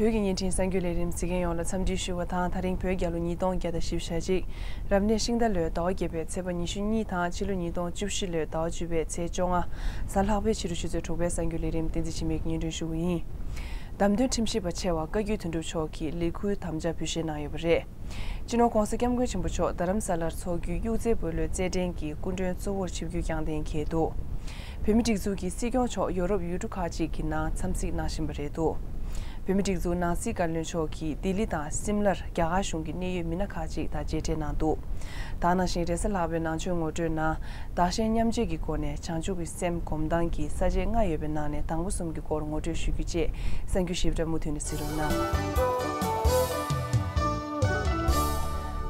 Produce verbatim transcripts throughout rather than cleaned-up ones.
བོད་ཀྱི་བརྙན་འཕྲིན་གསར་འགྱུར་ལས་རིམ་གཟིགས་མཁན་ཡོངས་ལ་འཚམས་འདྲི་ཞུ་བ་དང་། ད་རིང་བོད་རྒྱལ་ལོ་ཉིས་སྟོང་བརྒྱ་དང་བཞི་བཅུ་ཞེ་གཅིག་རབ་གནས་ཤིང་རྟ་ལོའི་ཟླ་བ་བརྒྱད་པའི་ཚེས་པ་ཉི་ཤུ་གཉིས་དང་། ཕྱི་ལོ་ཉིས་སྟོང་བཅུ་བཞི་ལོའི་ཟླ་བ་བཅུ་པའི་ཚེས་བཅོ་ལྔ། གཟའ་ལྷག་པའི་ཕྱི་དྲོ་ཆུ་ཚོད་དྲུག་པའི་གསར་འགྱུར་ལས་རིམ་བསྟན་འཛིན་འཆི་མེད་ཀྱིས་སྙན་སྒྲོན་ཞུ་གི་ཡིན། བདམས་ཐོན་ཁྲིམས་ཞིབ་པ་ཆེ་བ་བཀའ་བརྒྱུད་དོན་གྲུབ་མཆོག་གིས་ལས་ཁུར་དམ་བཅའ་འབུལ་བཞེས་གནང་ཡོད་པ་རེད། སྤྱི་ནོར་༧གོང་ས་༧སྐྱབས་མགོན་ཆེན་པོ་མཆོག་རྡ་རམ་ས་ལར་འཚོགས་རྒྱུའི་གཡུ་རྩེ་སྤོ་ལོའི་རྩེད་འགྲན་གྱི་སྐུ་མགྲོན་གཙོ་བོར་ཆིབས་བསྒྱུར་བསྐྱངས་གནང་གི་འདུག་བོད་མིའི་སྒྲིག་འཛུགས་ཀྱི་སྲིད་སྐྱོང་མཆོག་ཡོ་རོབ་ཡུལ་གྲུ་ཁག་ཅིག་གི་ནང་འཚམས་གཟིགས་གནང་བཞིན་པ་རེད་འདུག་བོད་མིའི་སྒྲིག་འཛུགས་ནང་སྲིད་བཀའ་བློན་མཆོག་གིས་ལྡི་ལི་དང་སིམ་ལར་རྒྱ་གར་གཞུང་གི་གནད་ཡོད་མི་སྣ་ཁག་ཅིག་དང་མཇལ་འཕྲད་གནང་འདུག་ད་ག་ནང་བཞིན་རེས་གཟའ་ལྷག་པའི་ནང་ཆོས་ངོ་སྤྲོད་ནང་བདག་གཞན་མཉམ་བརྗེ་གི་སྒོ་ནས་བྱང་ཆུབ་ཀྱི་སེམས་སྒོམ་སྟངས་ཀྱི་ས་བཅད་ལྔ་ཡོད་པའི་ནང་ནས་དང་པོ་གསུམ་གྱི་སྐོར་ངོ་སྤྲོད་ཞུ་རྒྱུ་བཅས་གསར་འགྱུར་ཞིབ་ཕྲ་མུ་མཐུད་ནས་གཟིགས་རོགས་གནང་།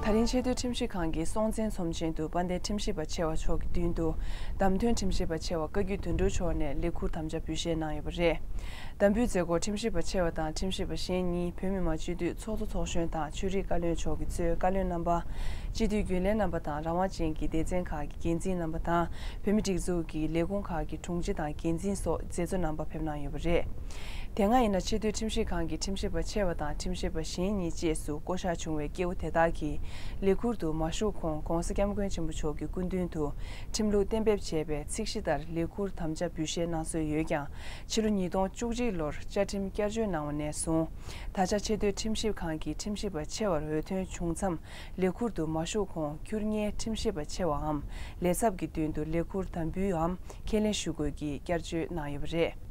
ད་རིང་ཆེས་མཐོའི་ཁྲིམས་ཞིབ་ཁང་གི་སྲོང་བཙན་ཚོམས་ཆེན་དུ་དཔལ་ལྡན་ཁྲིམས་ཞིབ་པ་ཆེ་བ་མཆོག་གི་མདུན་དུ་བདམས་ཐོན་ཁྲིམས་ཞིབ་པ་ཆེ་བ་བཀའ་བརྒྱུད་དོན་གྲུབ་མཆོག་ནས་ལས་ཁུར་དམ་བཅའ་འབུལ་བཞེས་གནང་ཡོད་པ་རེད། དམ་འབུལ་མཛད་སྒོར་ཁྲིམས་ཞིབ་པ་ཆེ་བ་དང་ཁྲིམས་ཞིབ་པ་གཞན་གཉིས། བོད་མི་མང་སྤྱི་འཐུས་ཚོགས་གཙོ་ཚོགས་གཞོན་དང་ཆོས་རིག་བཀའ་བློན་མཆོག་གིས་གཙོས་བཀའ་བློན་རྣམ་པ། སྤྱི་འཐུས་རྒྱུན་ལས་རྣམ་པ་དང་རང་དབང་ཅན་གྱི་སྡེ་ཚན་ཁག་གི་འགན་འཛིན་རྣམ་པ་དང་། བོད་མིའི་སྒྲིག་འཛུགས་ཀྱི་ལས་ཁུངས་ཁག་གི་དྲུང་ཆེ་དང་འགན་འཛིན་སོགས་མཛད་གཙོ་རྣམ་པ་ཕེབས་གནང་ཡོད་པ་རེད། དེ་སྔ་ཡིན་ན་ཆེས་མཐོའི་ཁྲིམས་ཞིབ་ཁང་གི་ཁྲིམས་ཞིབ་པ་ཆེ་བ་དང་ཁྲིམས་ཞིབ་པ་གཞན་གཉིས་བཅས་སུ་བསྐོ་གཞག་བྱུང་བའི་སྐྱེ་བོ་དེ་དག་གིས་ལས་ཁུར་དུ་མ་ཞུགས་གོང་༧གོང་ས་༧སྐྱབས་མགོན་ཆེན་པོ་མཆོག་གི་སྐུ་མདུན་དུ་ཁྲིམས་ལུགས་གཏན་འབེབས་བྱས་པའི་ཚད་གཞི་ལྟར་ལས་ཁུར་དམ་བཅའ་འབུལ་བཞེས་གནང་སྲོལ་ཡོད་ཀྱང་། ཕྱི་ལོ་ཉིས་སྟོང་བཅུ་གཅིག་ལོར་བཅའ་ཁྲིམས་བསྐྱར་བཅོས་གནང་བ་ནས་བཟུང་། ད་ཆ་ཆེས་མཐོའི་ཁྲིམས་ཞིབ་ཁང་གི་ཁྲིམས་ཞིབ་པ་ཆེ་བར་འོས་ཐོན་བྱུང་མཚམས། ལས་ཁུར་དུ་མ་ཞུགས་གོང་ཁྱུར་མཁན་ཁྲིམས་ཞིབ་པ་ཆེ་བའམ་ལས་ཚབ་ཀྱི་མདུན་དུ་ལས་ཁུར་དམ་འབུལ་འམ་ཁས་ལེན་ཞུ་དགོས་ཀྱི་བསྐྱར་བཅོས་གནང་ཡོད་པ་རེད།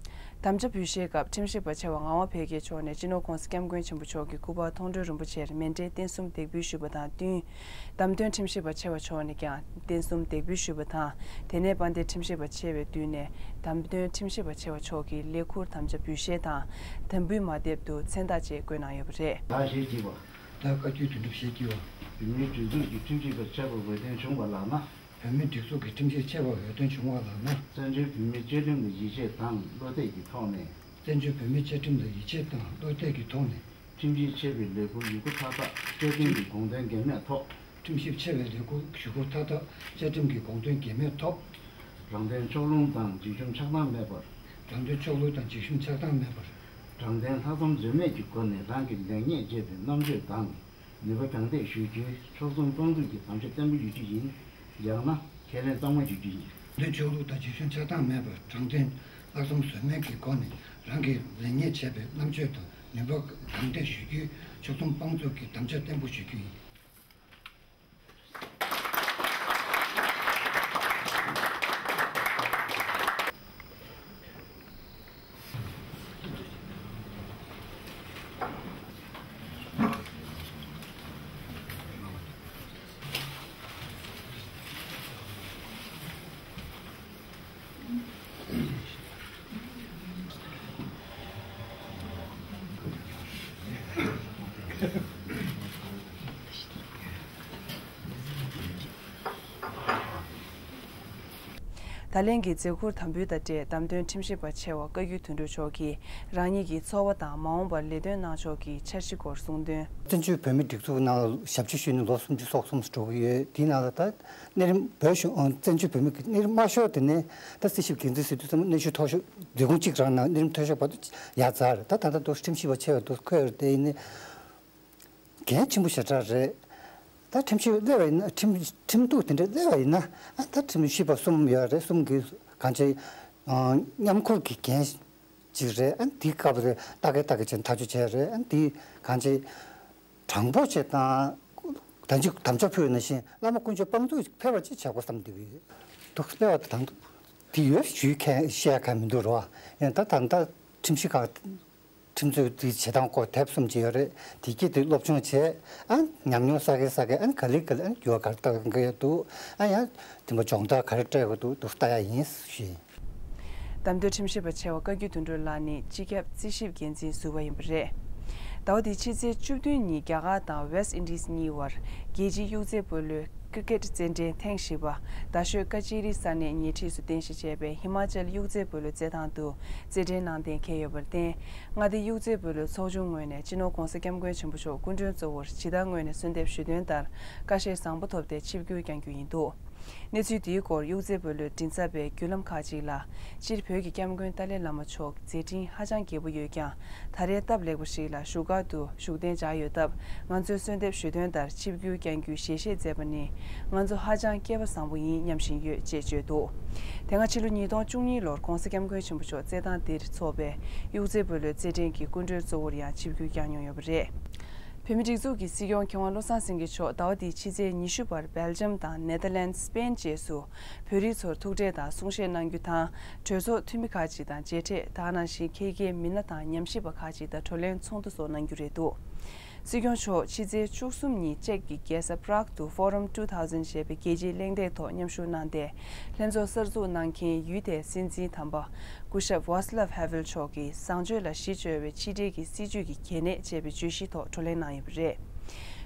དམ་བཅའ་འབུལ་བཞེས་སྐབས་ཁྲིམས་ཞིབ་པ་ཆེ་བ་ངག་དབང་འཕེལ་རྒྱས་མཆོག་ནས་སྤྱི་ནོར་༧གོང་ས་༧སྐྱབས་མགོན་ཆེན་པོ་མཆོག་གི་སྐུ་པར་མཐོང་གྲོལ་རིན་པོ་ཆེར་མཎྜལ་རྟེན་གསུམ་འདེགས་འབུལ་ཞུས་པ་དང་བསྟུན། བདམས་ཐོན་ཁྲིམས་ཞིབ་པ་ཆེ་བ་མཆོག་ནས་ཀྱང་རྟེན་གསུམ་འདེགས་འབུལ་ཞུས་པ་དང་། དེ་ནས་དཔལ་ལྡན་ཁྲིམས་ཞིབ་པ་ཆེ་བའི་མདུན་ནས་བདམས་ཐོན་ཁྲིམས་ཞིབ་པ་ཆེ་བ་མཆོག་གིས་ལས་ཁུར་དམ་བཅའ་འབུལ་བཞེས་དང་། དམ་འབུལ་མ་དེབ་ཏུ་མཚན་རྟགས་བཅས་བཀོད་གནང་ཡོད་པ་རེད། བདག་ཞེས་བགྱི་བ། བདག་བཀའ་བརྒྱུད་དོན་གྲུབ་ཞེས་བགྱི་བ། བོད་མིའི་སྒྲིག་འཛུགས་ཀྱི་ཁྲིམས་ཞིབ་པ་ཆེ་བ་འོས་ཐོན་བྱུང་བ་ལགས་ན། བོད་མིའི་སྒྲིག་འཛུགས་ཀྱི་ཁྲིམས་ཞིབ་ཆེ་བ་འོས་ཐོན་བྱུང་བ་ལགས་ན། བཙན་བྱོལ་བོད་མིའི་བཅའ་ཁྲིམས་ལ་ཡིད་ཆེས་དང་བློ་གཏད་ཀྱི་ཐོག་ནས། བཙན་བྱོལ་བོད་མིའི་བཅའ་ཁྲིམས་ལ་ཡིད་ཆེས་དང་བློ་གཏད་ཀྱི་ཐོག་ནས། ཁྲིམས་ཞིབ་ཆེ་བའི་ལས་ཁུར་ཡི་གུ་མཐའ་དག་བཅའ་ཁྲིམས་ཀྱི་དགོངས་དོན་འགལ་མེད་ཐོག་ཁྲིམས་ཞིབ་ཆེ་བའི་ལས་ཁུར་ཞུ་སྒོ་མཐའ་དག་བཅའ་ཁྲིམས་ཀྱི་དགོངས་དོན་འགལ་མེད་ཐོག་རང་དོན་ཕྱོགས་ལྷུང་དང་འཇིགས་ཞུམ་ཆགས་སྡང་མེད་པར། རང་དོན་ཕྱོགས་ལྷུང་དང་འཇིགས་ཞུམ་ཆགས་སྡང་མེད་པར། དྲང་བདེན་ལྷག་བསམ་འཛེམས་མེད་ཀྱི་སྒོ་ནས་རང་གི་ལེགས་ཉེས་འབྱེད་པའི་རྣམ་དཔྱོད་དང་ནུས་པ་གང་ཐད་ཞུ་རྒྱུའི་ཕྱོགས་མཚུངས་དཔང་འཛུགས་ཀྱི་དམ་བཅའ་བརྟན་པོ་ཡོད་རྒྱུ་ཡིན། ཡང་ན་ཁས་ལེན་གཙང་མ་ཡོད་རྒྱུ་ཡིན། རང་དོན་ཕྱོགས་ལྷུང་དང་འཇིགས་ཞུམ་ཆགས་སྡང་མེད་པར་དྲང་བདེན་ལྷག་བསམ་ཟོལ་མེད་ཀྱི་སྒོ་ནས་རང་གི་ལེགས་ཉེས་འབྱེད་པའི་རྣམ་དཔྱོད་དང་ནུས་པ་གང་ཐད་ཞུ་རྒྱུའི་ཕྱོགས་མཚུངས་དཔང་འཛུགས་ཀྱི་དམ་བཅའ་བརྟན་པོ་ཞུ་རྒྱུ་ཡིན། ད་ལན་གྱི་མཛད་ཁུར་དམ་འབུལ་དང་འབྲེལ་བདམས་ཐོན་ཁྲིམས་ཞིབ་པ་ཆེ་བ་བཀའ་བརྒྱུད་དོན་གྲུབ་མཆོག་གིས་རང་ཉིད་ཀྱི་འཚོ་བ་དང་མ་འོངས་པར་ལས་དོན་གནང་ཕྱོགས་ཀྱི་འཆར་གཞི་སྐོར་གསུངས་དོན། བཙན་བྱོལ་བོད་མིའི་སྒྲིག་འཛུགས་ནང་ལ་ཞབས་ཕྱི་ཞུས་ནས་ལོ་སུམ་ཅུ་སོ་གསུམ་འགྲོ་གི་ཡོད། དེའི་ནང་ལ་ད་གནས་རིམ་བོད་གཞུང་བཙན་བྱོལ་བོད་མིའི་གནས་རིམ་དམའ་ཤོས་དེ་ནས་ད་སྲིད་ཞིབ་འགན་འཛིན་ཟེར་དུས་ཙམ་གནས་ཤུལ་མཐོ་ཤོས་ལས་ཁུངས་གཅིག་རང་ནང་གནས་རིམ་མཐོ་ཤོས་བར་དུ་ཡར་འཛེགས་རེད། ད་ད་ལྟ་འདུག་ཁྲིམས་ཞིབ་པ་ཆེ་བ་འདུག་ཁོས་རེད་དེ་ཡིན་ནའི། འགན་ཆེན་པོ་ཞེ་དྲག་རེད། ད་ཁྲིམས་ཞིབ་སླེབས་པ་ཡིན་ན་ཁྲིམས་ཁྲིམས་གཏུག་དེ་འདྲ་སླེབས་པ་ཡིན་ན་ཨ་ད་ཁྲིམས་ཞིབ་པ་གསུམ་ཡོད་རེད། གསུམ་གྱིས་གང་བྱས་མཉམ་འཁུར་གྱི་འགན་ཅིག་རེད། ཨ་དེའི་སྐབས་རེ་ལྟ་གི་ལྟ་གི་བྱས་ཐག་གཅོད་བྱས་རེད། ཨ་དེ་གང་བྱས་དྲང་པོ་བྱས་དང་ད་ཅིག་དམ་བཅའ་ཕུལ་ནང་བཞིན་བླ་མ་དཀོན་མཆོག་དཔང་འཛུགས་ཕེབས་པ་ཅིག་བྱ་དགོས་བསམ་འདུག་གི་འདུག་སླེབས་པ་དང་དེ་ཡོད་ཞུས་མཁན་བཤད་མཁན་མི་འདུག་རོ། ཡང་ད་ད་ད་ཁྲིམས་ཞིབ་ཁང་། ཁྲིམས་རྩོད་འདི་བྱེད་སྟངས་སྐོར་དེབ་གསུམ་ཅིག་ཡོད་རེད། དེ་གྱིས་དེ་སློབ་སྦྱོང་བྱས། ཨ་ཉམས་མྱོང་བསགས་གིན་བསགས་གིན་ཨ་ག་ལེ་ག་ལེ་ཨ་འགྱུར་བ་ག་རེ་བཏང་གི་ཡོད་འདུག་ཨ་ཡང་དེ་མ་སྦྱོང་བརྡར་ག་རེ་སྤྲད་དགོས་འདུག་འདུག་ལྟ་ཡ་ཡིན་ཞུས། བདམས་ཐོན་ཁྲིམས་ཞིབ་པ་ཆེ་བ་བཀའ་བརྒྱུད་དོན་གྲུབ་ལགས་ནི་སྤྱི་ཁྱབ་རྩིས་ཞིབ་འགན་འཛིན་ཟུར་པ་ཡིན་པ་རེད། ཟླ་བ་འདིའི་ཕྱི་ཚེས་བཅུ་བདུན་ཉིན་རྒྱ་གར་དང་ཝེ་སི་ཊི་ཨིན་ཌི་སི་གཉིས་བར་རྒྱལ་སྤྱིའི་གཡུ་རྩེ་སྤོ་ལོའི་ཀི་རི་ཀེད་རྩེད་འགྲན་ཐེངས་བཞི་པ་རྡ་ཤོད་ཀ་ཅི་རི་ས་གནས་ཉེ་འཁྲིས་སུ་རྟེན་གཞི་བྱས་པའི་ཧི་མ་ཅལ་གཡུ་རྩེ་སྤོ་ལོའི་རྩེད་ཐང་དུ་རྩེད་འགྲན་གནང་གཏན་འཁེལ་ཡོད་པར་བརྟེན། མངའ་སྡེ་གཡུ་རྩེ་སྤོ་ལོའི་ཚོགས་ཆུང་ངོས་ནས་སྤྱི་ནོར་༧གོང་ས་༧སྐྱབས་མགོན་ཆེན་པོ་མཆོག་སྐུ་མགྲོན་གཙོ་བོར་ཇི་ལྟར་སྔོན་ནས་གསོལ་འདེབས་ཞུས་དོན་ལྟར་ཁ་ཞེ་བཟང་པོ་ཐོབ་སྟེ་ཆིབས་བསྒྱུར་བསྐྱངས་རྒྱུ་ཡིན་འདུག་གནས་ཚུལ་འདིའི་སྐོར་གཡུ་རྩེ་བོད་ལུགས་མགྲིན་ཚབ་པས་བརྒྱུད་ལམ་ཁག་ཅིག་ལ། སྤྱིར་བོད་ཀྱི་སྐྱབས་མགོན་ཏཱ་ལའི་བླ་མ་མཆོག་མཛད་འཕྲིན་ཧ་ཅང་རྒྱས་པོ་ཡོད་ཀྱང་། ད་རེས་སྟབས་ལེགས་པ་ཞིག་ལ་བཞུགས་སྒར་དུ་བཞུགས་གདན་འཇགས་ཡོད་སྟབས། ང་ཚོའི་གསོལ་འདེབས་ཞུ་དོན་ལྟར་ཆིབས་བསྒྱུར་བསྐྱང་རྒྱུའི་ཞལ་བཞེས་མཛད་པ་ནི། ང་ཚོ་ཧ་ཅང་སྐལ་པ་བཟང་པོ་ཡིན་སྙམ་བཞིན་ཡོད་ཅེས་བརྗོད་འདུག་དེ་སྔ་ཕྱི་ལོ་ཉིས་སྟོང་བཅུ་གཉིས་ལོར་༧གོང་ས་༧སྐྱབས་མགོན་ཆེན་པོ་མཆོག་བརྩེ་ཐང་འདིར་འཚོགས་པའི་གཡུ་རྩེ་བོད་ལུགས་རྩེད་འགྲན་གྱི་སྐུ་མགྲོན་གཙོ་བོར་ཡང་ཆིབས་བསྒྱུར་བསྐྱངས་མྱོང་ཡོད་པ་རེད། བོད་མིའི་སྒྲིག་འཛུགས་ཀྱི་སྲིད་སྐྱོང་མཁས་དབང་བློ་བཟང་སེང་གེ་མཆོག་ཟླ་བ་འདིའི་ཕྱི་ཚེས་ཉི་ཤུ་བར་སྦེལ་ཇམ་དང་ནེ་ཐར་ལན་སི་པེན་བཅས་སུ་བོད་རིགས་ཚོར་ཐུག་འཕྲད་དང་གསུང་བཤད་གནང་རྒྱུ་དང་། གྲོས་ཚོགས་འཐུས་མི་ཁག་ཅིག་དང་མཇལ་འཕྲད། ད་ག་ནང་བཞིན་ཁྱེད་ཀྱི་མི་སྣ་དང་ཉམས་ཞིབ་པ་ཁག་ཅིག་དང་བགྲོ་གླེང་ཚོགས་འདུ་སོགས་གནང་རྒྱུ་རེད་འདུག་སྲིད་སྐྱོང་མཆོག་ཕྱི་ཚེས་བཅུ་གསུམ་ཉིན་ཅེཀ་གི་རྒྱལ་ས་པ་རག་ཏུ་Forum two thousand ཞེས་པའི་རྒྱལ་སྤྱིའི་གླེང་སྟེགས་ཐོག་མཉམ་ཞུགས་གནང་སྟེ། ལྷན་ཚོགས་གསར་འཛུགས་གནང་མཁན་ཡུལ་དེའི་སྲིད་འཛིན་དམ་པ། སྐུ་ཞབས་Václav Havel མཆོག་གིས་བཟང་སྤྱོད་ལ་གཞི་བཅོལ་བའི་ཕྱི་འབྲེལ་གྱི་སྲིད་ཇུས་ཀྱི་གལ་གནད་ཅེས་པའི་བརྗོད་གཞིའི་ཐོག་བགྲོ་གླེང་གནང་ཡོད་པ་རེད།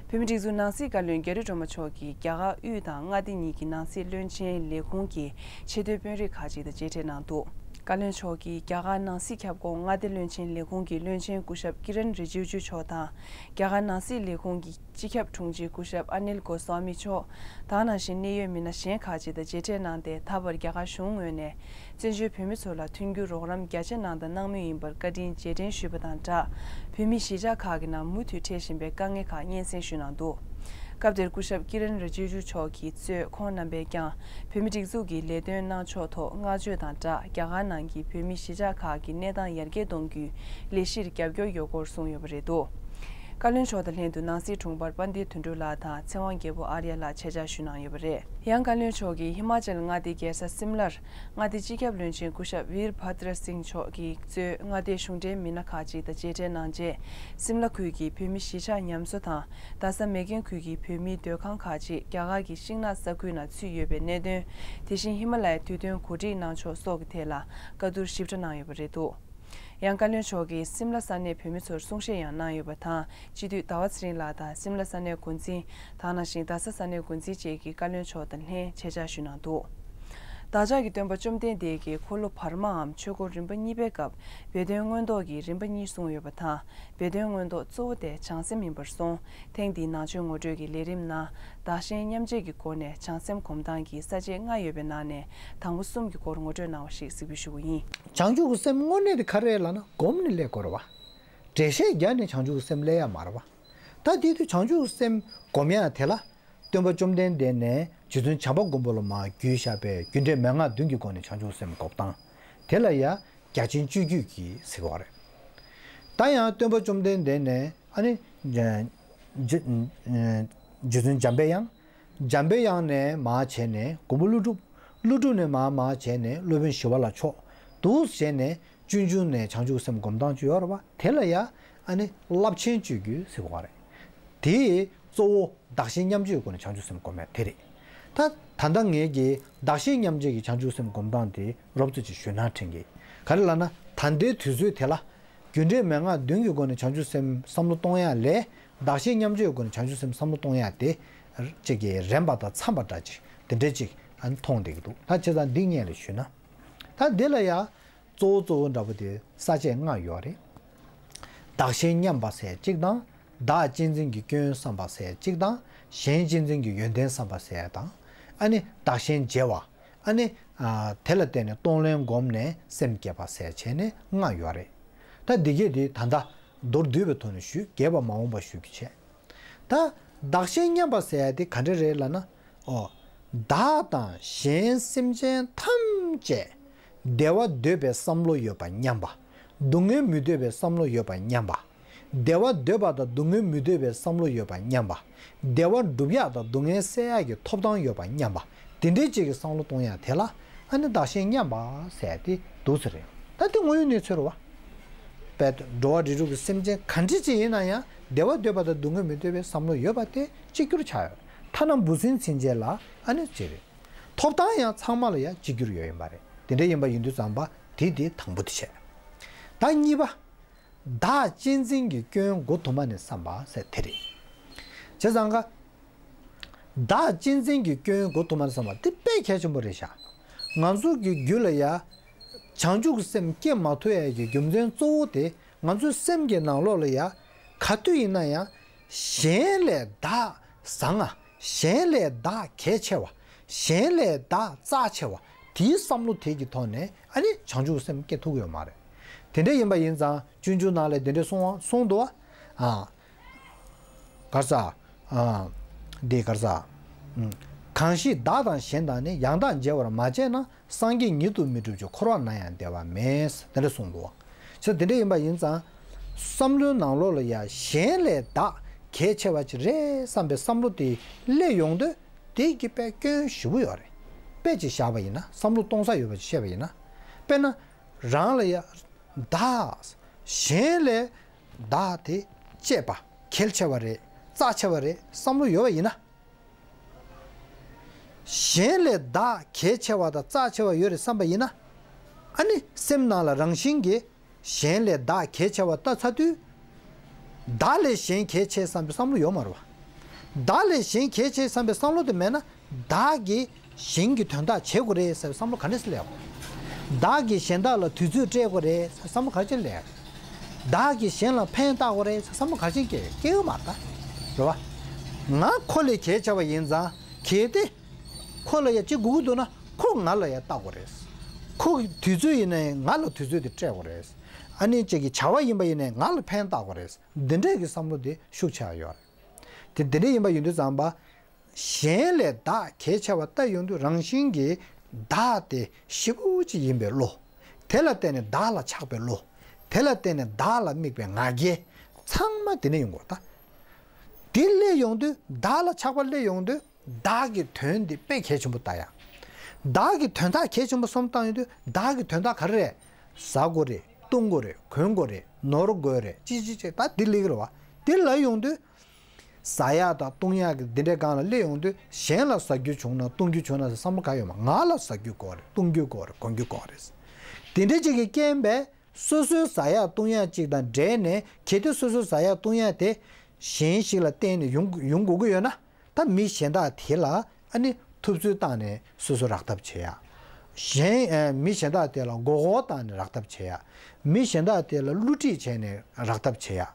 བོད་མིའི་སྒྲིག་འཛུགས་ནང་སྲིད་བཀའ་བློན་རྒྱ་རི་སྒྲོལ་མ་མཆོག་གིས་རྒྱ་གར་དབུས་དང་མངའ་སྡེ་གཉིས་ཀྱི་ནང་སྲིད་བློན་ཆེན་ལས་ཁུངས་ཀྱི་ཆེས་མཐོའི་དཔོན་རིགས་ཁག་ཅིག་དང་མཇལ་འཕྲད་གནང་འདུག་བཀའ་བློན་མཆོག་གིས་རྒྱ་གར་ནང་སྲིད་ཁྱབ་ཁོངས་མངའ་སྡེ་བློན་ཆེན་ལས་ཁུངས་ཀྱི་བློན་ཆེན་སྐུ་ཞབས་ཀི་རན་རི་ཇི་ཇུ་མཆོག་དང་། རྒྱ་གར་ནང་སྲིད་ལས་ཁུངས་ཀྱི་སྤྱི་ཁྱབ་དྲུང་ཆེ་སྐུ་ཞབས་ཨ་ནིལ་གོ་སྭ་མི་མཆོག་དང་། ནང་བཞིན་གནད་ཡོད་མི་སྣ་གཞན་ཁག་ཅིག་དང་མཇལ་འཕྲད་གནང་སྟེ། ད་བར་རྒྱ་གར་གཞུང་ངོས་ནས་བཙན་བྱོལ་བོད་མི་ཚོ་ལ་མཐུན་འགྱུར་རོགས་རམ་རྒྱ་ཆེ་གནང་དང་གནང་མུས་ཡིན་པར་བཀའ་དྲིན་རྗེས་དྲན་ཞུས་པ་དང་སྦྲགས། བོད་མིའི་གཞིས་ཆགས་ཁག་གི་ནང་མུ་མཐུད་འཕྲད་བཞིན་པའི་དཀའ་ངལ་ཁག་སྙན་སེང་ཞུས་གནང་འདུག་སྐབས་དེར་སྐུ་ཞབས་ཀི་རན་རི་ཇི་ཇུ་མཆོག་གིས་གཙོས་ཁོང་རྣམ་པས་ཀྱང་བོད་མིའི་སྒྲིག་འཛུགས་ཀྱི་ལས་དོན་གནང་ཕྱོགས་ཐོག་བསྔགས་བརྗོད་དང་སྦྲགས། རྒྱ་གར་ནང་གི་བོད་མིའི་གཞིས་ཆགས་ཁག་གི་གནས་སྟངས་ཡར་རྒྱས་གཏོང་རྒྱུའི་ལས་གཞིར་རྒྱབ་སྐྱོར་ཡོད་སྐོར་གསུངས་ཡོད་པ་རེད་འདུག་བཀའ་བློན་མཆོག་དང་ལྷན་དུ་ནང་སྲིད་དྲུང་འཕར་དཔལ་ལྡན་དོན་གྲུབ་ལགས་དང་ཚེ་དབང་རྒྱལ་པོ་ཨར་ཡ་ལགས་ཆེད་བཅར་ཞུས་གནང་ཡོད་པ་རེད། ཡང་བཀའ་བློན་མཆོག་གིས་ཧི་མ་ཅལ་མངའ་སྡེའི་རྒྱལ་ས་སིམ་ལར་མངའ་སྡེའི་སྤྱི་ཁྱབ་བློན་ཆེན་སྐུ་ཞབས་ཝིར་བྷ་དྲ་སིང་མཆོག་གིས་གཙོས་མངའ་སྡེའི་གཞུང་འབྲེལ་མི་སྣ་ཁག་ཅིག་དང་མཇལ་འཕྲད་གནང་རྗེས། སིམ་ལ་ཁུལ་གྱི་བོད་མི་གཞིས་ཆགས་ཉམས་གསོ་དང་རྡ་ས་མེག་གྷན་ཁུལ་གྱི་བོད་མིའི་སྡོད་ཁང་ཁག་ཅིག་རྒྱ་གར་གྱི་ཤིང་ནགས་ས་ཁུལ་ནང་ཚུད་ཡོད་པའི་གནད་དོན། དེ་བཞིན་ཧི་མ་ལ་ཡའི་དུས་སྟོན་གོ་སྒྲིག་གནང་ཕྱོགས་སོགས་ཀྱི་ཐད་ལ་བཀའ་བསྡུར་ཞིབ་ཕྲ་གནང་ཡོད་པ་རེད་འདུག་ཡང་བཀའ་བློན་མཆོག་གིས་སིམ་ལ་ས་གནས་བོད་མི་ཚོར་གསུང་བཤད་ཡང་གནང་ཡོད་པ་དང་། སྤྱི་འཐུས་ཟླ་བ་ཚེ་རིང་ལགས་དང་སིམ་ལ་ས་གནས་འགོ་འཛིན་དང་། ནང་བཞིན་རྡ་ས་ས་གནས་འགོ་འཛིན་བཅས་ཀྱིས་བཀའ་བློན་མཆོག་དང་ལྷན་ཆེད་བཅར་ཞུས་གནང་འདུག་བདག་ཅག་གི་སྟོན་པ་བཅོམ་ལྡན་འདས་ཀྱི་འཁོར་ལོ་བར་མའམ་ཆོས་འཁོར་རིམ་པ་གཉིས་པའི་སྐབས་སྦས་དོན་མངོན་རྟོགས་ཀྱི་རིམ་པ་གཉིས་གསུངས་ཡོད་པ་དང་། སྦས་དོན་མངོན་རྟོགས་གཙོ་བོ་དེ་བྱང་སེམས་ཡིན་པར་གསུངས། ཐེངས་འདིའི་ནང་ཆོས་ངོ་སྤྲོད་ཀྱི་ལས་རིམ་ནང་བདག་གཞན་མཉམ་བརྗེ་གི་སྒོ་ནས་བྱང་སེམས་སྒོམ་སྟངས་ཀྱི་ས་བཅད་ལྔ་ཡོད་པའི་ནང་ནས་དང་པོ་གསུམ་གྱི་སྐོར་ངོ་སྤྲོད་གནང་བ་ཞིག་གཟིགས་འབུལ་ཞུ་གི་ཡིན། བྱང་ཆུབ་ཀྱི་སེམས་དངོས་གནས་དེ་ག་རེ་རེད་ལབ་ན། སྒོམ་ནས་སླེབས་དགོས་རེད་བ། འགྲེལ་བཤད་རྒྱག་ནས་བྱང་ཆུབ་ཀྱི་སེམས་སླེབས་ཡ་མ་རེད་བ། ད་དེ་དུས་བྱང་ཆུབ་ཀྱི་སེམས་སྒོམ་ཡ་དེ་ལ། སྟོན་པ་བཅོམ་ལྡན་འདས་ནས་རྗེ་བཙུན་བྱམས་པ་མགོན་པོ་ལ་མར་བརྒྱུད་བཞག་པའི་རྒྱུ་འབྲས་མན་ངག་བདུན་གྱི་སྒོ་ནས་བྱང་ཆུབ་སེམས་སྒོམ་སྟངས། དེ་ལ་ཡ་རྒྱ་ཆེན་སྤྱོད་བརྒྱུད་ཀྱི་ཟེར་བ་རེད། ད་ཡང་སྟོན་པ་བཅོམ་ལྡན་འདས་ནས་ཨ་ནི། རྗེ་རྗེ་བཙུན་འཇམ་པའི་དབྱངས། འཇམ་པའི་དབྱངས་ནས་མར་བྱས་ནས་མགོན་པོ་ཀླུ་སྒྲུབ། ཀླུ་སྒྲུབ་ནས་མར་མར་བྱས་ནས་སློབ་དཔོན་ཞི་བ་ལྷ་མཆོག་འདུག་བྱས་ནས་ཆུང་ཆུང་ནས་བྱང་ཆུབ་སེམས་སྒོམ་སྟངས་ཅིག་ཡོད་རེད་བ། དེ་ལ་ཡ་ཨ་ནི་རླབས་ཆེན་སྤྱོད་བརྒྱུད་ཟེར་བ་རེད། དེ་གཙོ་བོ་བདག་གཞན་མཉམ་བརྗེའི་སྒོ་ནས་བྱང་ཆུབ་སེམས་སྒོམ་ཡ་དེ་རེད། ད་ད་ལྟ་ངེད་ཀྱིས་བདག་གཞན་མཉམ་བརྗེ་གི་བྱང་ཆུབ་སེམས་སྒོམ་སྟངས་དེ་རོབ་ཙམ་ཅིག་ཞུས་ན་དྲན་གི། ག་རེ་ལབ་ན་ད་ལྟའི་དུས་ཚོད་དེ་ལ། རྒྱུ་འབྲས་མན་ངག་བདུན་གྱི་སྒོ་ནས་བྱང་ཆུབ་སེམས་བསམ་བློ་གཏོང་ཡ་ལས། བདག་གཞན་མཉམ་བརྗེའི་སྒོ་ནས་བྱང་ཆུབ་སེམས་བསམ་བློ་གཏོང་ཡ་དེ། ཅིག་གི་རན་པ་དང་འཚམ་པ་འདྲ་ཅིག་དེ་འདྲ་ཅིག་ཨ་ནི་མཐོང་བསྡད་ཀྱི་འདུག་ད་བྱས་ཙང་འདི་སྔོན་ལ་ཞུས་ན། ད་འདི་ལ་ཡ། གཙོ་བོ་གཙོ་བོ་འདྲ་པོ་དེ་ས་བཅད་ལྔ་ཡོད་རེད། བདག་གཞན་མཉམ་པ་ཟེར་གཅིག་དང་། བདག་གཅེས་འཛིན་གྱི་སྐྱོན་བསམ་པ་ཟེར་གཅིག་དང་། གཞན་གཅེས་འཛིན་གྱི་ཡོན་ཏན་བསམ་པ་ཟེར་དང་། ཨ་ནི་བདག་གཞན་བརྗེ་བ། ཨ་ནི། ཨ། དེ་ལ་བརྟེན་ནས་གཏོང་ལེན་བསྒོམས་ནས་སེམས་བསྐྱེད་པ་ཟེར་བྱས་ནས་ལྔ་ཡོད་རེད། ད་འདི་གས་དེ་ད་ལྟ་མདོར་བསྡུས་པའི་ཐོག་ནས་ཞུས། རྒྱས་པ་མ་འོངས་པ་ཞུ་རྒྱུ་བྱས། ད་བདག་གཞན་མཉམ་པ་ཟེར་ཡ་དེ་ག་འདྲ་རེད་ལབ་ན། ཨོ། བདག་དང་གཞན་སེམས་ཅན་ཐམས་ཅད་བདེ་བ་འདོད་པའི་བསམ་བློ་ཡོད་པ་མཉམ་པ། སྡུག་བསྔལ་མི་འདོད་པའི་བསམ་བློ་ཡོད་པ་མཉམ་པ། བདེ་བ་འདོད་པ་དང་སྡུག་བསྔལ་མི་འདོད་པའི་བསམ་བློ་ཡོད་པ་མཉམ་པ། བདེ་བ་སྒྲུབ་ཡག་དང་སྡུག་བསྔལ་སེལ་ཡག་གི་ཐོབ་ཐང་ཡོད་པ་མཉམ་པ། དེ་འདྲའི་ཅིག་གི་བསམ་བློ་གཏོང་ཡག་དེ་ལ་ཨ་ནི་བདག་གཞན་མཉམ་པ་ཟེར་ཏེ་འདུག་ཟེར་རེད། ད་དེ་དངོས་ཡོད་གནས་ཚུལ་རེད་བ། དཔེ་འགྲོ་བ་རིགས་དྲུག་གི་སེམས་ཅན་ག་འདྲ་ཅིག་ཡིན་ན་ཡང་བདེ་བ་འདོད་པ་དང་སྡུག་བསྔལ་མི་འདོད་པའི་བསམ་བློ་ཡོད་པ་དེ་གཅིག་གྱུར་ཆགས་ཡོད། ཐ་ན་འབུ་སྲིན་ཚུན་ཆད་ལ་ཨ་ནི་ཅིག་རེད། ཐོབ་ཐང་ཡང་ཚང་མ་ལ་ཡང་གཅིག་གྱུར་ཡོད་ཡིན་པ་རེད། དེ་འདྲ་ཡིན་པ་ཡིན་དུས་ཙམ་པ་དེ་དེ་དང་པོ་དེ་བྱས། ད་གཉིས་པ། བདག་གཅེས་འཛིན་གྱི་སྐྱོན་མགོ་དུ་མ་ནས་བསམ་པ་ཟེར་དེ་རེད། བྱས་ཙང་ཀ། བདག་གཅེས་འཛིན་གྱི་སྐྱོན་མགོ་དུ་མ་ནས་བསམ་པ་དེ་དཔེ་གལ་ཆེན་པོ་རེད་ཤག་ང་ཚོ་གི་རྒྱུད་ལ་ཡ། བྱང་ཆུབ་ཀྱི་སེམས་སྐྱེ་མ་ཐུབ་ཡ་གི་རྒྱུ་མཚན་གཙོ་བོ་དེ་ང་ཚོའི་སེམས་ཀྱི་ནང་ལོགས་ལ་ཡ། ག་དུས་ཡིན་ན་ཡང་། གཞན་ལས་བདག་བཟང་ང་། གཞན་ལས་བདག་གལ་ཆེ་བ། གཞན་ལས་བདག་རྩ་ཆེ་བ། དེའི་བསམ་བློ་དེ་གི་ཐོག་ནས་ཨ་ནི་བྱང་ཆུབ་སེམས་སྐྱེ་ཐུབ་ཀྱི་ཡོད་མ་རེད། དེ་འདྲ་ཡིན་པ་ཡིན་ཙང་སྤྱོད་འཇུག་ནང་ལ་དེ་འདྲ་གསུང་བ་གསུངས་འདུག་བ། ཨ། ག་རེ་ཟ། ཨ། འདི་ག་རེ་ཟ། ཨུམ། གང་ཞིག་བདག་དང་གཞན་དག་ནི། ཡང་དག་འཇལ་བར་མ་བྱས་ན། སངས་རྒྱས་ཉིད་དུ་མི་འགྲུབ་ཀྱང་། འཁོར་བ་ན་ཡང་བདེ་བ་མེད། དེ་འདྲ་གསུངས་འདུག་བ། བྱས་དེ་འདྲ་ཡིན་པ་ཡིན་ཙང་། བསམ་བློའི་ནང་ལོགས་ལ་ཡ་གཞན་ལས་བདག་གལ་ཆེ་བ་ཅིག་རེད་བསམ་པའི་བསམ་བློ་དེ་སླེབས་ཡོང་དུས། དེ་གི་དཔེ་སྐྱོན་ཞེ་པོ་ཡོད་རེད། དཔེ་ཅིག་བཞག་པ་ཡིན་ན། བསམ་བློ་གཏོང་ས་ཡོད་པ་ཅིག་བཤད་པ་ཡིན་ན། དཔེར་ན། རང་ལ་ཡ། བདག་གཞན་ལས་བདག་དེ་གཅེས་པ་གལ་ཆེ་བ་རེད། རྩ་ཆེ་བ་རེད་བསམ་བློ་ཡོད་པ་ཡིན་ན། གཞན་ལས་བདག་གལ་ཆེ་བ་དང་རྩ་ཆེ་བ་ཡོད་རེད་བསམ་པ་ཡིན་ན། ཨ་ནི་སེམས་ནང་ལ་རང་བཞིན་གྱིས་གཞན་ལས་བདག་གལ་ཆེ་བ་ལྟ་ཚར་དུས། བདག་ལས་གཞན་གལ་ཆེ་བསམ་པའི་བསམ་བློ་ཡོད་མ་རེད་བ། བདག་ལས་གཞན་གལ་ཆེ་བསམ་པའི་བསམ་བློ་དེ་མེད་ན། བདག་གིས་གཞན་གྱི་དོན་དག་བྱེད་དགོས་རེད་ཟེར་བསམ་བློ་ག་འདྲ་སེ་སླེབས་ཡོང་། བདག་གིས་གཞན་དག་ལ་དུས་ཚོད་སྤྲད་དགོས་རེད་ཟེར་བསམ་བློ་ག་ཅི་སླེབས་ཡོང་། བདག་གིས་གཞན་ལ་ཕན་བཏགས་དགོས་རེད་ཟེར་བསམ་བློ་ག་ཅི་སྐྱེ་སྐྱེ་གི་མ་རེད་ད། རེད་བ། ང་ཁོ་ལས་གལ་ཆེ་བ་ཡིན་ཙང་གལ་ཏེ། ཁོ་ལ་ཡ་ཅི་དགོས་ཀྱི་འདུག་ན་ཁོ་ང་ལ་ཡ་བལྟ་དགོས་རེད། ཁོ་གི་དུས་ཚོད་ཡིན་ན་ཡང་ང་ལ་དུས་ཚོད་དེ་སྤྲད་དགོས་རེད། ཨ་ནི་ཅིག་གི་བྱ་བ་ཡིན་པ་ཡིན་ན་ཡང་ང་ལ་ཕན་བཏགས་དགོས་རེད། འདི་འདྲས་ཀྱི་བསམ་བློ་དེ་ཤུགས་ཆེ་བ་ཡོད་རེད། དེ་འདི་འདྲས་ཡིན་པ་ཡིན་དུས་ཙམ་པ། གཞན་ལས་བདག་གལ་ཆེ་བ་ལྟ་ཡོང་དུས་རང་བཞིན་གྱིས་བདག་དེ་ཞེ་པོ་ཅིག་ཡིན་པའི་བློ། དེ་ལ་བརྟེན་ནས་བདག་ལ་ཆགས་པའི་བློ། དེ་ལ་བརྟེན་ནས་བདག་ལ་དམིགས་པའི་ང་རྒྱལ། ཚང་མ་དེ་ནས་ཡོང་དགོས་ད། དེ་སླེབས་ཡོང་དུས་བདག་ལ་ཆགས་པ་སླེབས་ཡོང་དུས་བདག་གི་དོན་དེ་དཔེ་གལ་ཆེན་པོ་ལྟ་ཡ། བདག་གི་དོན་དག་གལ་ཆེན་པོ་བསམ་བཏང་ཡོང་དུས་བདག་གི་དོན་དག་ག་རེ་རེད། ཟ་དགོས་རེད། བཏུང་དགོས་རེད། གོན་དགོས་རེད། ནོར་དགོས་རེད། ཅི་ཅི་ཅི་ད་དེ་སླེབས་ཀྱི་རེད་བ། དེ་ལ་ཡོང་དུས། ཟ་ཡག་དང་བཏུང་ཡག་གི་འདི་འདྲའི་སྒང་ལ་སླེབས་ཡོང་དུས་གཞན་ལ་ཟ་རྒྱུ་བྱུང་ན་བཏུང་རྒྱུ་བྱུང་ན་ཟེར་བསམ་བློ་ག་ཡོད་མ། ང་ལ་ཟ་རྒྱུ་དགོས་རེད། བཏུང་རྒྱུ་དགོས་རེད། གོན་རྒྱུ་དགོས་རེད། དེ་འདྲའི་ཅིག་གི་རྐྱེན་པས་སོ་སོའི་ཟ་ཡག་བཏུང་ཡག་ཅིག་དང་འབྲེལ་ནས་གལ་ཏེ་སོ་སོའི་ཟ་ཡག་བཏུང་ཡག་དེ་གཞན་ཞིག་ལ་བརྟེན་ནས་ཡོང་ཡོང་དགོས་ཀྱི་ཡོད་ན། ད་མི་གཞན་དག་དེ་ལ་ཨ་ནི་ཐུབ་ཚོད་བཏང་ནས་སོ་སོ་རག་ཐབས་བྱེད་ཡག་གཞན་ཨ། མི་གཞན་དག་དེ་ལ་མགོ་སྐོར་བཏང་ནས་རག་ཐབས་བྱེད་ཡག་མི་གཞན་དག་དེ་ལ་བསླུ་བྲིད་བྱས་ནས་རག་ཐབས་བྱེད་ཡག་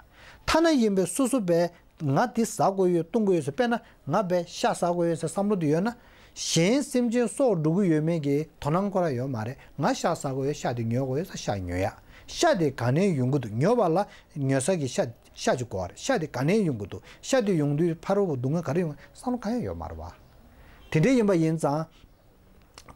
ཐ་ན་ཡིན་པའི་སོ་སོ་བས་ང་འདི་ཟ་དགོས་ཡོད། བཏུང་དགོས་ཡོད་ཟེར། དཔེར་ན་ང་བས་ཤ་ཟ་དགོས་ཡོད་ཟེར་བསམ་བློ་དེ་ཡོད་ན། གཞན་སེམས་ཅན་སྲོག་འགྲོ་གི་ཡོད་མེད་ཀྱི་དོ་སྣང་ཁོ་རང་ཡོད་མ་རེད། ང་ཤ་ཟ་དགོས་ཡོད། ཤ་དེ་ཉོ་དགོས་ཡོད་ཟེར་ཤ་ཉོ་ཡག་ཤ་དེ་ག་ནས་ཡོང་གི་འདུག་ཉོ་བ་ལ་ཉོ་ས་གི་ཤ་ཤ་ཅིག་དགོས་རེད། ཤ་དེ་ག་ནས་ཡོང་གི་འདུག་ཤ་དེ་ཡོང་དུས་ཕ་རོལ་པོ་སྡུག་བསྔལ་ག་རེ་ཡོང་བསམ་བློ་གང་ཡང་ཡོད་མ་རེད་བ། དེ་འདྲ་ཡིན་པ་ཡིན་ཙང་།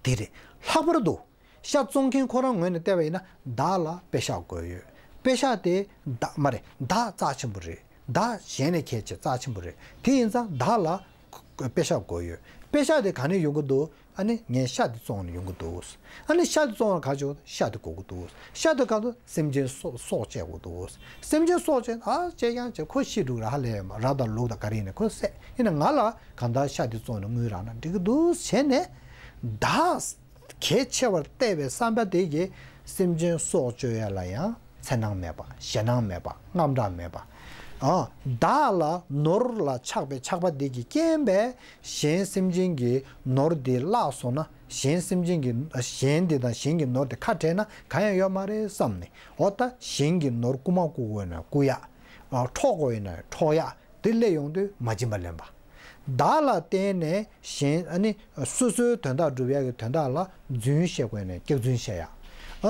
དེ་རེད། ལྷག་པར་དུ། ཤ་བཙོང་མཁན་ཁོ་རང་ངོས་ནས་བལྟས་པ་ཡིན་ན་བདག་ལ་པེ་ཤག་དགོས་ཡོད། པེ་ཤག་དེ་བདག་མ་རེད། བདག་རྩ་ཆེན་པོ་རེད། བདག་གཞན་ལས་གལ་ཆེ་རྩ་ཆེན་པོ་རེད། དེ་ཡིན་ཙང་བདག་ལ་པེ་ཤག་དགོས་ཡོད། པེ་ཤག་དེ་ག་ནས་ཡོང་གི་འདུག་ཨ་ནི་ངས་ཤ་དེ་བཙོང་ནས་ཡོང་གི་འདུག་ཨ་ནི་ཤ་དེ་བཙོང་བར་ག་ཅོ་ཤ་དེ་དགོས་ཀྱི་འདུག་ཤ་དེ་ག་དུས་སེམས་ཅན་སྲོག་སྲོག་བཅད་དགོས་འདུག་སེམས་ཅན་སྲོག་བཅད་ཨ་བཅད་ཀྱང་བཅད་ཁོ་ཤི་འགྲོ་ར་ཧ་ལས་ཡོད་མ་ར་དང་ལུག་དང་ག་རེ་ཡིན་ན་ཁོ་བསད་ཡིན་ན་ང་ལ་གང་ལྟར་ཤ་དེ་བཙོང་ནས་དངུལ་རག་ན་འགྲིག་གི་འདུག་བྱས་ནས་བདག་གལ་ཆེ་བར་བལྟས་པའི་བསམ་པ་དེ་གིས་སེམས་ཅན་སྲོག་གཅོད་ཡ་ལ་ཡང་འཚེར་སྣང་མེད་པ། ཞེད་སྣང་མེད་པ། དངངས་སྐྲག་མེད་པ། ཨ། བདག་ལ་ནོར་ལ་ཆགས་པའི་ཆགས་པ་དེ་གི་རྐྱེན་པས་གཞན་སེམས་ཅན་གྱི་ནོར་དེ་བརླག་སོང་ན་གཞན་སེམས་ཅན་གྱི་གཞན་དེ་དང་གཞན་གྱི་ནོར་དེ་ཁ་བྲལ་ན་གང་ཡང་ཡོད་མ་རེད་བསམ་ནས། འོ་ད་གཞན་གྱི་ནོར་རྐུ་མ་རྐུ་དགོས་ན་རྐུ་ཡ། ཨ། འཕྲོག་དགོས་ཡིན་ན་འཕྲོག་ཡ། དེ་སླེབས་ཡོང་དུས་མ་བྱིན་པ་ལེན་པ། བདག་ལ་བརྟེན་ནས་གཞན་ཨ་ནི་སོ་སོའི་དོན་དག་སྒྲུབ་ཡག་གི་དོན་དག་ལ་རྫུན་བཤད་དགོས་ནས་སྐྱག་རྫུན་བཤད་ཡག་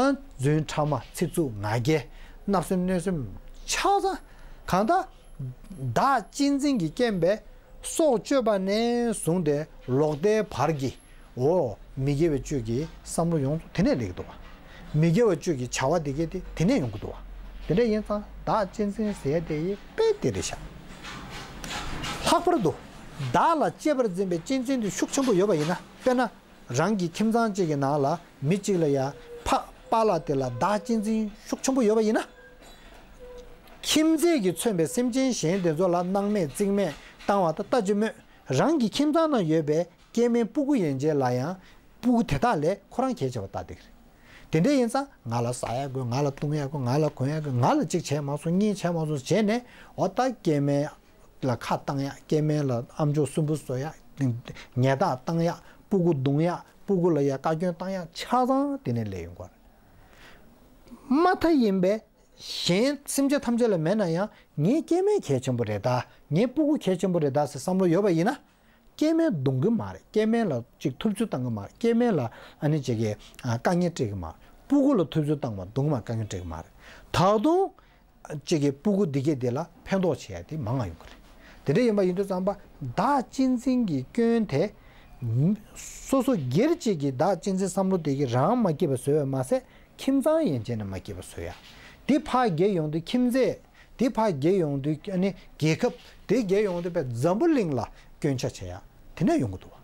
ཨ། རྫུན་ཕྲ་མ་ཚིག་རྩུབ་ང་རྒྱལ་བརྣབ་སེམས་གནོད་སེམས་ཆགས་ཙང་གང་ལྟར་བདག་གཅེས་འཛིན་གྱི་རྐྱེན་པས་སྲོག་གཅོད་པ་ནས་བཟུང་སྟེ་ལོག་ལྟའི་བར་གྱི་འོ། མི་དགེ་བའི་སྤྱོད་ཀྱི་བསམ་བློ་ཡོངས་རྫོགས་དེ་ནས་སླེབས་ཀྱི་འདུག་བ། མི་དགེ་བའི་སྤྱོད་ཀྱི་བྱ་བ་དེ་གས་དེ་དེ་ནས་ཡོང་གི་འདུག་བ། དེ་འདྲ་ཡིན་ཙང་བདག་གཅེས་འཛིན་ཟེར་ཡ་དེ་ཡི་དཔེ་དེ་རེད་ཤག་ལྷག་པར་དུ། བདག་ལ་གཅེས་པར་འཛིན་པའི་གཅེས་འཛིན་དེ་ཤུགས་ཆེན་པོ་ཡོད་པ་ཡིན་ན། དཔེར་ན། རང་གི་ཁྱིམ་ཚང་གཅིག་གི་ནང་ལ་མི་གཅིག་ལ་ཡ་ཕ་པཱ་ལགས་དེ་ལ་བདག་གཅེས་འཛིན་ཤུགས་ཆེན་པོ་ཡོད་པ་ཡིན་ན། ཁྱིམ་མཚེས་ཀྱིས་མཚོན་པའི་སེམས་ཅན་གཞན་དེ་ཚོ་ལ་སྣང་མེད་རྩིས་མེད་བཏང་བ་དང་ལྟ་ཅི་སྨོས། རང་གི་ཁྱིམ་ཚང་ནང་ཡོད་པའི་སྐྱེ་དམན་སྤུ་གུ་ཡན་ཆད་ལ་ཡང་སྤུ་གུ་དེ་དག་ལས་ཁོ་རང་གལ་ཆེ་བ་ལྟ་བསྡད་ཀྱི་རེད། དེ་འདྲ་ཡིན་ཙང་ང་ལ་ཟ་ཡག་དགོས། ང་ལ་བཏུང་ཡག་དགོས། ང་ལ་གོན་ཡག་དགོས། ང་ལ་གཅིག་བྱས་མ་སོང་གཉིས་བྱས་མ་སོང་བྱས་ནས་འོ་ད་སྐྱེ་དམན་ལ་ཁ་བཏང་ཡག་སྐྱེ་དམན་ལ་ཨམ་ཅོག་སུན་པོ་བཟོ་ཡག་ཉལ་ཐག་བཏང་ཡག་སྤུ་གུ་རྡུང་ཡག་སྤུ་གུ་ལ་ཡ་བཀའ་བཀྱོན་བཏང་ཡག་ཆ་ཚང་དེ་ནས་སླེབས་ཡོང་གི་རེད། མ་མཐའ་ཡིན་པས། གཞན་སེམས་ཅན་ཐམས་ཅད་ལ་མེད་ན་ཡང་ངའི་སྐྱེ་དམན་གལ་ཆེན་པོ་རེད་ད། ངའི་སྤུ་གུ་གལ་ཆེན་པོ་རེད་ད་ཟེར་བསམ་བློ་ཡོད་པ་ཡིན་ན། སྐྱེ་དམན་རྡུང་གི་མ་རེད། སྐྱེ་དམན་ལ་ཅིག་ཐུབ་ཚོད་བཏང་གི་མ་རེད། སྐྱེ་དམན་ལ་ཨ་ནི་ཅིག་གི་ཨ་དཀའ་ངལ་སྤྲད་གི་མ་རེད། སྤུ་གུ་ལ་ཐུབ་ཚོད་བཏང་བ་རྡུང་གི་མ་རེད། དཀའ་ངལ་སྤྲད་གི་མ་རེད། ད་དུང་ཅིག་གི་སྤུ་གུ་འདི་གས་དེ་ལ་ཕན་ཐོགས་བྱེད་ཡ་དེ་མང་ང་ཡོང་གི་རེད། དེ་འདྲ་ཡིན་པ་ཡིན་དུས་ཙམ་པ་བདག་གཅེས་འཛིན་གྱི་སྐྱོན་དེ་སོ་སོ་སྒེར་གཅིག་གི་བདག་གཅེས་འཛིན་བསམ་བློ་དེ་གི་རང་མ་སྐྱིད་པ་བཟོ་བས་མ་ཟད། ཁྱིམ་ཚང་ཡན་ཆད་ནས་མ་སྐྱིད་པ་བཟོ་ཡ། དེ་ཕར་རྒྱས་ཡོང་དུས་ཁྱིམ་མཚེས། དེ་ཕར་རྒྱས་ཡོང་དུས་ཨ་ནི་རྒྱལ་ཁབ། དེ་རྒྱས་ཡོང་དུས་པའི་འཛམ་བུ་གླིང་ལ་སྐྱོན་ཆ་བྱེད་ཡ། དེ་འདྲ་ཡོང་གི་འདུག་བ།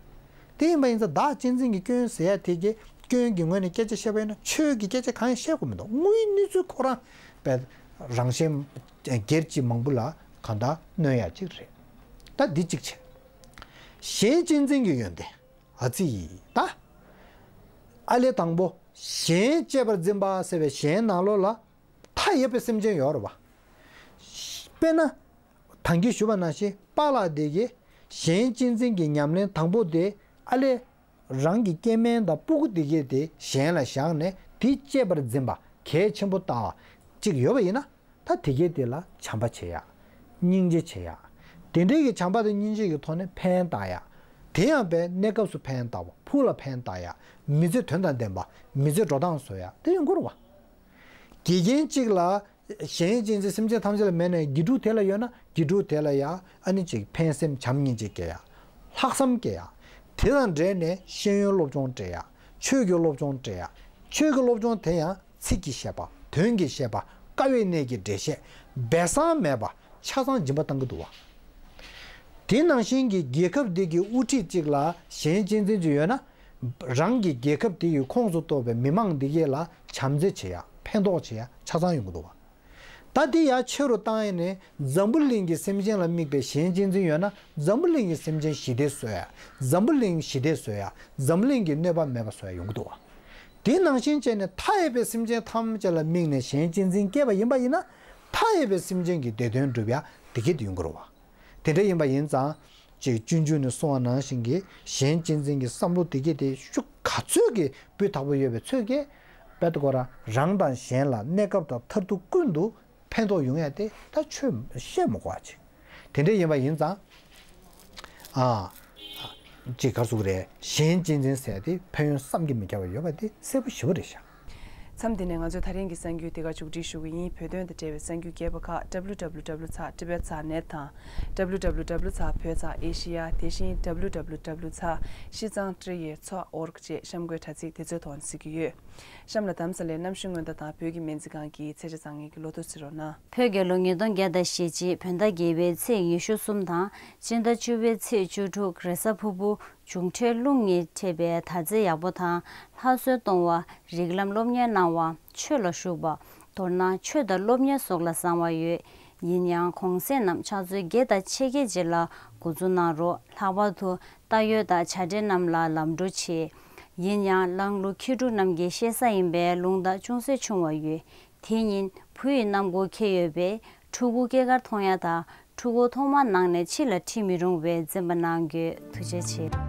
དེ་ཡིན་པ་ཡིན་ཙང་བདག་གཅེས་འཛིན་གྱི་སྐྱོན་ཟེར་ཡ་དེ་གི་སྐྱོན་གྱི་ངོས་ནས་སྐད་ཆ་བཤད་པ་ཡིན་ན་ཆོས་ཀྱི་སྐད་ཆ་གང་ཡང་བཤད་དགོས་མི་འདུག་དངོས་ཡོད་གནས་ཚུལ་ཁོ་རང་པའི་རང་གཞན་སྒེར་གྱི་མང་པོ་ལ་གང་ལྟར་གནོད་ཡ་གཅིག་རེད། ད་འདི་གཅིག་བྱས། གཞན་གཅེས་འཛིན་གྱི་ཡོན་ཏན་ཨ་ཙི་ཡིས་ད། ཨ་ལས་དང་པོ་གཞན་གཅེས་པར་འཛིན་པ་ཟེར་བའི་གཞན་ནང་ལོགས་ལ་མཐའ་ཡས་པའི་སེམས་ཅན་ཡོད་རེད་བ། དཔེར་ན། ད་གིན་ཞུས་པ་ནང་བཞིན་པཱ་ལགས་དེ་གིས་གཞན་གཅེས་འཛིན་གྱི་ཉམས་ལེན་དང་པོ་དེ་ཨ་ལས། རང་གི་སྐྱེ་དམན་དང་སྤུ་གུ་དེ་གས་དེ་གཞན་ལ་བཞག་ནས་དེ་གཅེས་པར་འཛིན་པ་གལ་ཆེན་པོ་ལྟ་བ་གཅིག་ཡོད་པ་ཡིན་ན། ད་དེ་གས་དེ་ལ་བྱམས་པ་བྱེད་ཡ། སྙིང་རྗེ་བྱེད་ཡ། དེ་འདྲའི་གི་བྱམས་པ་དང་སྙིང་རྗེ་གི་ཐོག་ནས་ཕན་བཏགས་ཡ། དེ་ཡང་པའི་གནས་སྐབས་སུ་ཕན་བཏགས་པ། ཕུགས་ལ་ཕན་བཏགས་ཡ། མི་ཚེ་དོན་དང་ལྡན་པ། མི་ཚེ་འགྲོ་སྟངས་བཟོ་ཡ་དེ་ཡོང་གི་རེད་བ། དགེ་རྒན་གཅིག་ལ་གཞན་གཅེས་འཛིན་སེམས་ཅན་ཐམས་ཅད་ལ་མེད་ནས་དགེ་ཕྲུག་དེ་ལ་ཡོད་ན་དགེ་ཕྲུག་དེ་ལ་ཡ་ཨ་ནི་ཅིག་ཕན་སེམས་བྱམས་སྙིང་རྗེ་སྐྱེ་ཡ། ལྷག་བསམ་སྐྱེ་ཡ། དེ་དང་འབྲེལ་ནས་ཤེས་ཡོན་སློབ་སྦྱོང་སྤྲད་ཡ། ཆོས་ཀྱི་སློབ་སྦྱོང་སྤྲད་ཡ། ཆོས་ཀྱི་སློབ་སྦྱོང་དེ་ཡང་ཚིག་གི་བཤད་པ། དོན་གྱི་བཤད་པ། དཀའ་བའི་གནད་ཀྱི་འགྲེལ་བཤད། སྦས་གསང་མེད་པ། ཆ་ཚང་སྦྱིན་པ་བཏང་གི་འདུག་བ། དེ་ནང་བཞིན་གྱི་རྒྱལ་ཁབ་འདི་གི་དབུ་ཁྲིད་ཅིག་ལ་གཞན་གཅེས་འཛིན་ཅིག་ཡོད་ན། རང་གི་རྒྱལ་ཁབ་དེ་ཡི་ཁོངས་སུ་གཏོགས་པའི་མི་མང་འདི་གས་ལ་བྱམས་བརྩེ་བྱེད་ཡ། ཕན་ཐོགས་བྱེད་ཡ་ཆ་ཚང་ཡོང་གི་འདུག་བ། ད་དེ་ཡ་ཆེ་རུ་བཏང་ཡས་ནས་འཛམ་བུ་གླིང་གི་སེམས་ཅན་ལ་དམིགས་པའི་གཞན་གཅེས་འཛིན་ཡོད་ན་འཛམ་བུ་གླིང་གི་སེམས་ཅན་ཞི་བདེ་བཟོ་ཡ། འཛམ་བུ་གླིང་ཞི་བདེ་བཟོ་ཡ། འཛམ་བུ་གླིང་གི་གནོད་པ་མེད་པ་བཟོ་ཡ་ཡོང་གི་འདུག་བ། དེ་ནང་བཞིན་བྱས་ནས་མཐའ་ཡས་པའི་སེམས་ཅན་ཐམས་ཅད་ལ་དམིགས་ནས་གཞན་གཅེས་འཛིན་སྐྱེས་པ་ཡིན་པ་ཡིན་ན། མཐའ་ཡས་པའི་སེམས་ཅན་གྱི་བདེ་དོན་སྒྲུབ་ཡ་དེ་གས་དེ་ཡོང་གི་རེད་བ། དེ་འདྲ་ཡིན་པ་ཡིན་ཙང་། ཅིག་སྤྱོད་འཇུག་ནས་གསུངས་པ་ནང་བཞིན་གྱི་གཞན་གཅེས་འཛིན་གྱི་བསམ་བློ་དེ་གས་དེ་ཤུགས་ག་ཚོད་ཀྱི་སྤུས་དག་པོ་ཡོད་པའི་ཚོད་ཀྱིས། དཔེ་ཁོ་རང་རང་དང་གཞན་ལ་གནས་སྐབས་དང་མཐར་ཐུག་ཀུན་ཏུ་ཕན་ཐོགས་ཡོང་ཡ་དེ་ད་ཆོས་བཤད་མི་དགོས་པ་ཅིག་དེ་འདྲ་ཡིན་པ་ཡིན་ཙང་། ཨ། ཅིག་ག་རེ་ཟེར་དགོས་རེད། གཞན་གཅེས་འཛིན་ཟེར་དེ་ཕན་ཡོན་བསམ་གྱིས་མི་ཁྱབ་པ་ཡོད་པ་དེ་གསལ་པོ་ཞེ་པོ་རེད་ཤག་མཚམས་འདི་ནས་ང་ཚོས་ད་རིང་གི་གསར་འགྱུར་འདི་ག་མཇུག་སྒྲིལ་ཞུ་གི་ཡིན། བོད་དོན་དང་འབྲེལ་བའི་གསར་འགྱུར་རྒྱས་པ་ཁག་W W W ཚེག་ཊི་བེཊ་ཚེག་ནེཊ་དང་། W W W ཚེག་བོད་ཚེག་ཨེ་ཤི་ཡ། དེ་བཞིན་W W W ཚེག་ཤི་ཙང་ཀྲི་ཡེ་ཚེག་ཨོ་རྒ་ཅེས་གཤམ་འཁོད་དྲ་ཚིགས་དེ་ཚོའི་ཐོག་ནས་གཟིགས་ཀྱི་ཡོད། གཤམ་ལ་དྷ་རམ་ས་ལའི་གནམ་གཤིས་སྔོན་བརྡ་དང་བོད་ཀྱི་སྨན་རྩིས་ཁང་གི་ཚེས་ཆ་བཟང་ངན་གྱི་ལོ་ཐོ་གཟིགས་རོགས་གནང་། བོད་རྒྱལ་ལོ་ཉིས་སྟོང་བརྒྱ་དང་ཞེ་གཅིག་བོད་ཟླ་བརྒྱད་པའི་ཚེས་ཉི་ཤུ་གསུམ་དང་། སྤྱི་ཟླ་བཅུ་པའི་ཚེས་བཅུ་དྲུག་རེས་གཟའ་ཕུར་བུ། འབྱུང་འཕྲོད་རླུང་གཉིས་འཕྲད་པའི་ཟླ་རྩིས་ཡག་པོ་དང་། ལྷ་གསོལ་གཏོང་བ། རིགས་ལམ་སློབ་གཉེར་གནང་བ། ཆོས་ལ་ཞུགས་པ། མདོར་ན་ཆོས་དང་སློབ་གཉེར་སོགས་ལ་བཟང་བ་ཡོད། ཡིན་ཡང་གུང་སེང་རྣམས་ཕྱག་ཚོད་བརྒྱད་དང་ཕྱེད་ཀའི་རྗེས་ལ་འགོ་འཛུགས་གནང་རོགས། ལྷག་པར་དུ་རྟ་ཡོལ་དང་བྱ་བྲལ་རྣམས་ལ་ལམ་འགྲོ་བྱེད། ཡིན་ཡང་གླང་ལུག་ཁྱི་ཕྲུག་རྣམས་ཀྱི་གཤེད་ས་ཡིན་པས་རླུང་རྟ་ཅུང་ཟད་ཆུང་བ་ཡོད། དེ་ཉིན་བུ་ཡི་གནམ་སྒོ་ཁེལ་ཡོད་པས་ཕྲུ་གུ་སྐྱེས་སྐར་མཐོང་ཡ་དང་ཕྲུ་གུ་ཐོག་མར་ནང་ནས་ཕྱི་ལ་ཁྲིད་མི་རུང་བས་འཛེམ་པ་གནང་རྒྱུ། ཐུགས་རྗེ་ཆེ།